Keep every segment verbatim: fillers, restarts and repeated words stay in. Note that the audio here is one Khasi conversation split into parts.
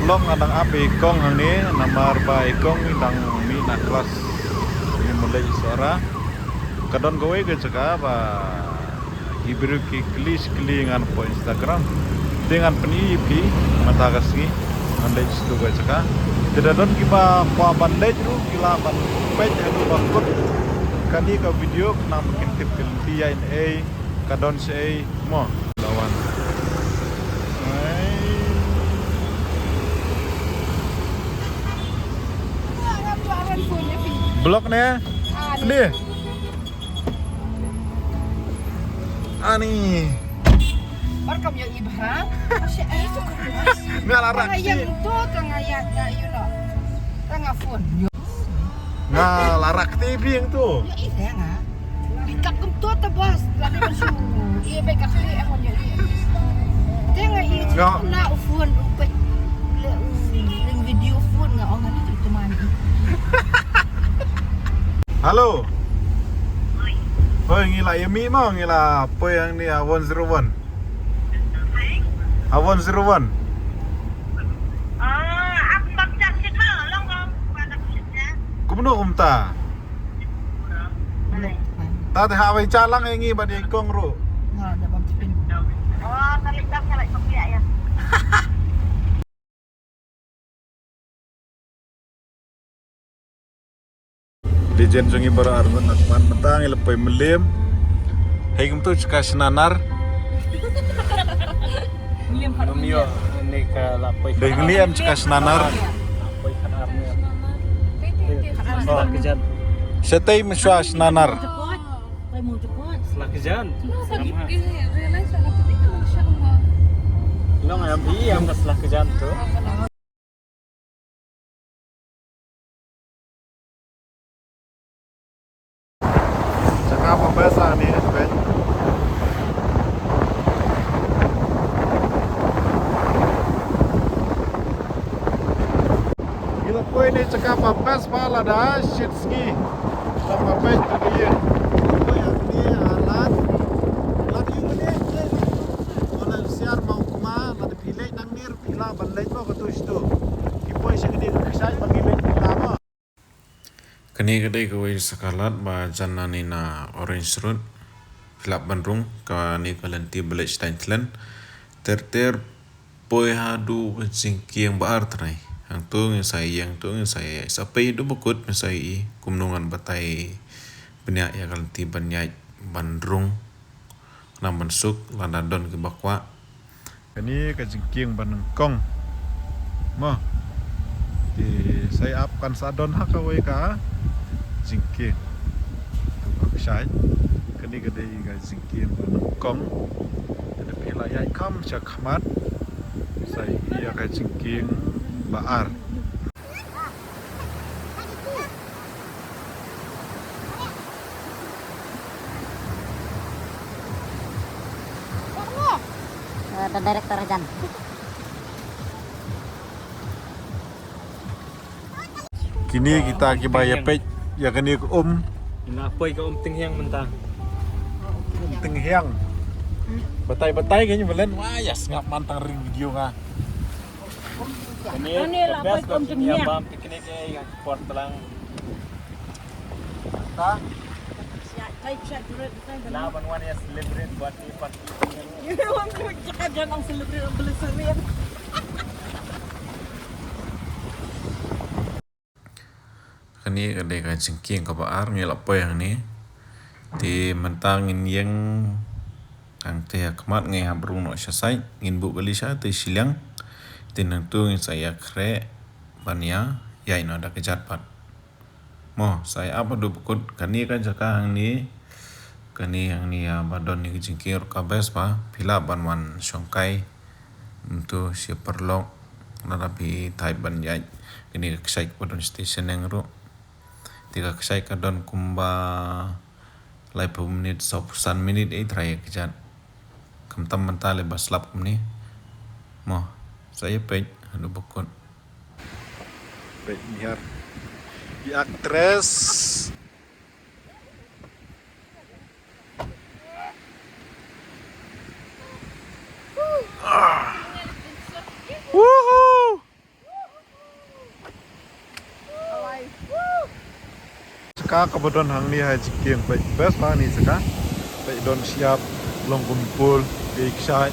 Long nga dang ap i kong hangne, namar ba i kong i dang mih na klas. Ni mulai suara. Ka don kawei ka jaka ba i briew ki kylli kylli ngan hapoh Instagram. Te ngan pyni ïa phi mynta ka sngi ngan leit sha tu ka jaka. Te da don kiba kwah ban leit ruh ki lah ban peit haduh ba kut kane ka video khnang ba kin tip ka lynti ïa in ei ka don shaei mo. Lawan. Ai. Block ne? Ni. Ani. Or kam ïohi bha. Nga la rak ti. Tang ïa tu, tang ïa, ïa, you know. Tang ïa phone. Nga la rak ti biang tu. Ïohi te nga. Di kap kum tu te bos. Lagi masuk. Ïa baik kat ïa phone ïohi. Te nga ïa na phone u pek. Ring video phone nga ong ni tu teman. Hello. Hoi, ngi la ïa mih mo, ngi la poi hangne ha one zero one. Ha one zero one. Kumno kumta? Ta te ha wei cha lang ïa ngi bad ïa i kong ruh. Legend jong ngi baroh arngut na kman mynta ngi la poi Mylliem. Hei kumtu jaka shna nar. Mylliem khat. Dei Mylliem jaka shna nar. Poi khat ar ne. Sla kjan. Shatei mynshuwa shna nar. Sla kjan. Long am hi am ka sla kjan tu. Jaka ba best ani, eh. Ngi la poi ne jaka ba best ba lada shit sngi. Jaka ba best tu ye. Poi ani alat. Lagi ni. Wala siar mau kuma lada pilih nang nir. Phi lah ban leit mo katu shitu. Ki poi sha kane ka kshaid ba ngi leit phi lah mo. Kane ka dei kawei sa ka lad ba jan na ne na Orange Road. Phi lah ban rung kane ka lynti ba leit sha Thailand. Ter ter poi haduh ka jingkieng ba ar trai. Hangtu ngin sa ïeng, hangtu ngin sa ïeng. Sa pei haduh ba kut ngin sa ïeng. Kumno ngan batai bniah ïa ka lynti ban ïaid ban rung. Khnang ban suk lada don kiba kwah. Kane ka jingkieng ba nyngkong. Mo. Te sa ïa ap kan sa don ha kawei ka jingkieng. Tu ka kshaid. Kane ka dei ka jingkieng ba nyngkong. Te da phi la ïaid kham sha khmat. Sa ïa ka jingkieng ba ar. Eh, director Jan. Kine kita kiba ïa peit ïa kane ka um. Ina poi ka um Tynhiang mynta. Um Tynhiang. Batai batai kane balen. Wah, ïa sngap man tang ring video nga. Kane la poi ka um Tynhiang. Bam picnic eh ïa por tlang. Ta. La ban wan ïa celebrate birthday party. Wan tu cakap jangan celebrate anniversary. Kane ka dei ka jingkieng kaba ar ngi la poi hangne. Te mynta ngin ïeng hangtei ha khmat ngi hap rung noh sha sait ngin buh kali sha te shiliang. Te nangtu ngin sa ïa khreh ban ïa ïaid noh da kjat pat. Mo sa ïa ap haduh ba kut kane ka jaka hangne. Kane hangne ïa ba don ïa ka jingkieng ruh ka best ba phi lah ban wan shongkai. Mynta shi paralok lada phi thait ban ïaid kane ka kshaid ka don station eng ruh. Te ka kshaid ka don kumba laiphew minit sawphew san minit eh trai ka jat. Khamtam mynta le ba slap kumne. Mo sa ïa peit haduh ba kut. Peit niar. Ïa actress. Woohoo! Ka kaba don hangne ha jingkieng, peit, best ba ni saka. Peit, don shyiap, long kum pul, dei kshaid.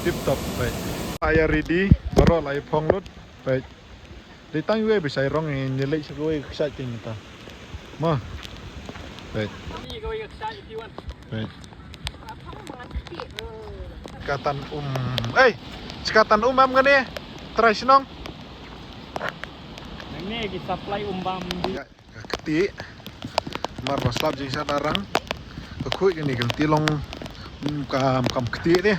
Tip top, peit. Aya ready, baroh la ïa phong lut, peit. Dei tang iwei ba shai rong, ïa leit sha kawei ka kshaid, peit, mynta. Mo. Peit. Peit. Katan um. Ei, katan um am kane. Trai shnong. Nang ne ki supply um bam di. Ka kti. Mar ba slap jingshad arang. Ka khuid kane ka kti long, mm, kam, kam kti de.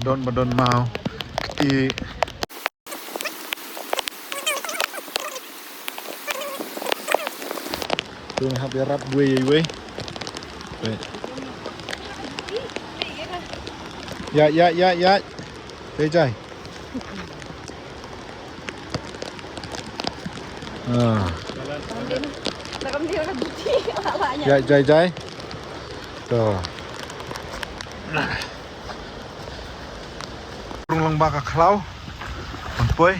Don ba don maw. Kti. Tu hap ïarap wei wei. Ya, ya, ya, ya. Jai jai. Ah. Ya, jai jai. To. Rung lang ba ka khlaw. Poi.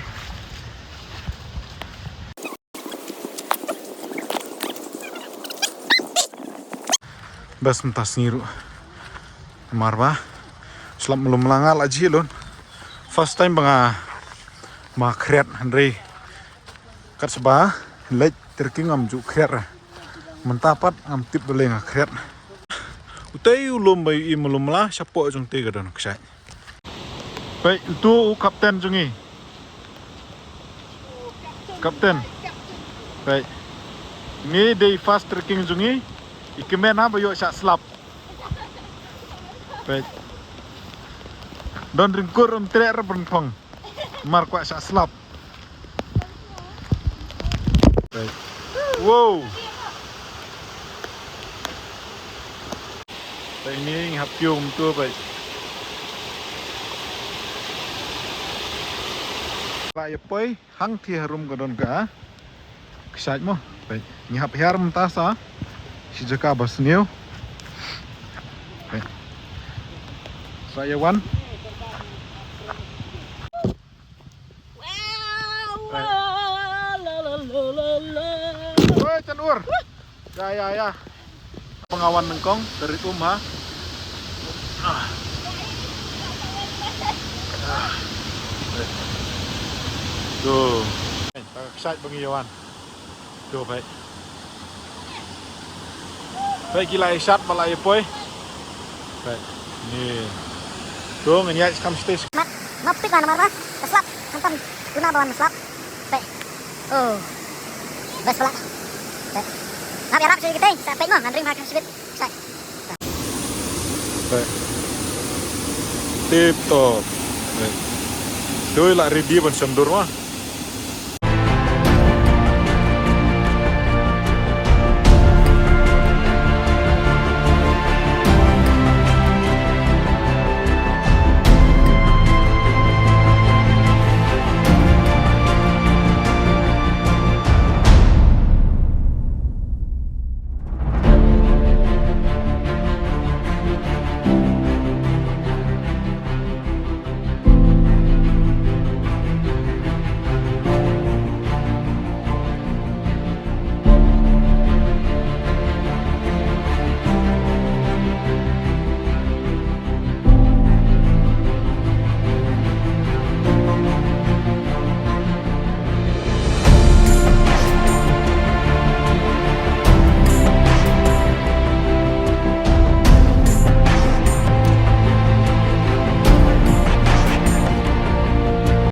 Best mynta sngi ruh. Mar ba slap mlum la nga la ji lun. First time ba nga ma khriat hynrei kat sba leit terking ngam ju khriat ra. Mynta pat ngam tip ba le nga khriat. Utei u lum ba i mlum la shapoh jong te ka don kshaid. Peit, utu u kapten jong ngi. Kapten. Peit. Ngi dei fast trekking jong ngi. I kmen ha ba ïoh shah slap. Peit. Don ringkur um treh ra pynphong. Mar kwah shah slap. Peit. Wow. Peit, ngi hap kiew kumtu, peit. La ïa poi hangtei harum ka don ka kshaid mo. Peit, ngi hap hiar mynta sa shi jaka ba sniew. Peit. Sa ïa wan. Wow, wow, la, la, la, la, la. Woi, Chan Ur. Ya, ya, ya. Pengawan nyngkong, dari um ha. Ah. Ah. Tu. Peit, ka kshaid ba ngi ïa wan. Tu, peit. Peit ki la ïa shad ba la ïa poi. Peit. Ni. Tu ngan ïaid skam stage. Mat, ngap pik namar ba ka slap. Khamtam duna ba wan slap. Peit. Oh. Best pala. Peit. Ngap ïarap sha kita, sa peit mo, ngan ring ba kham sibit. Sa. Peit. Tip top. Peit. Tu la ready ban shon dur mo.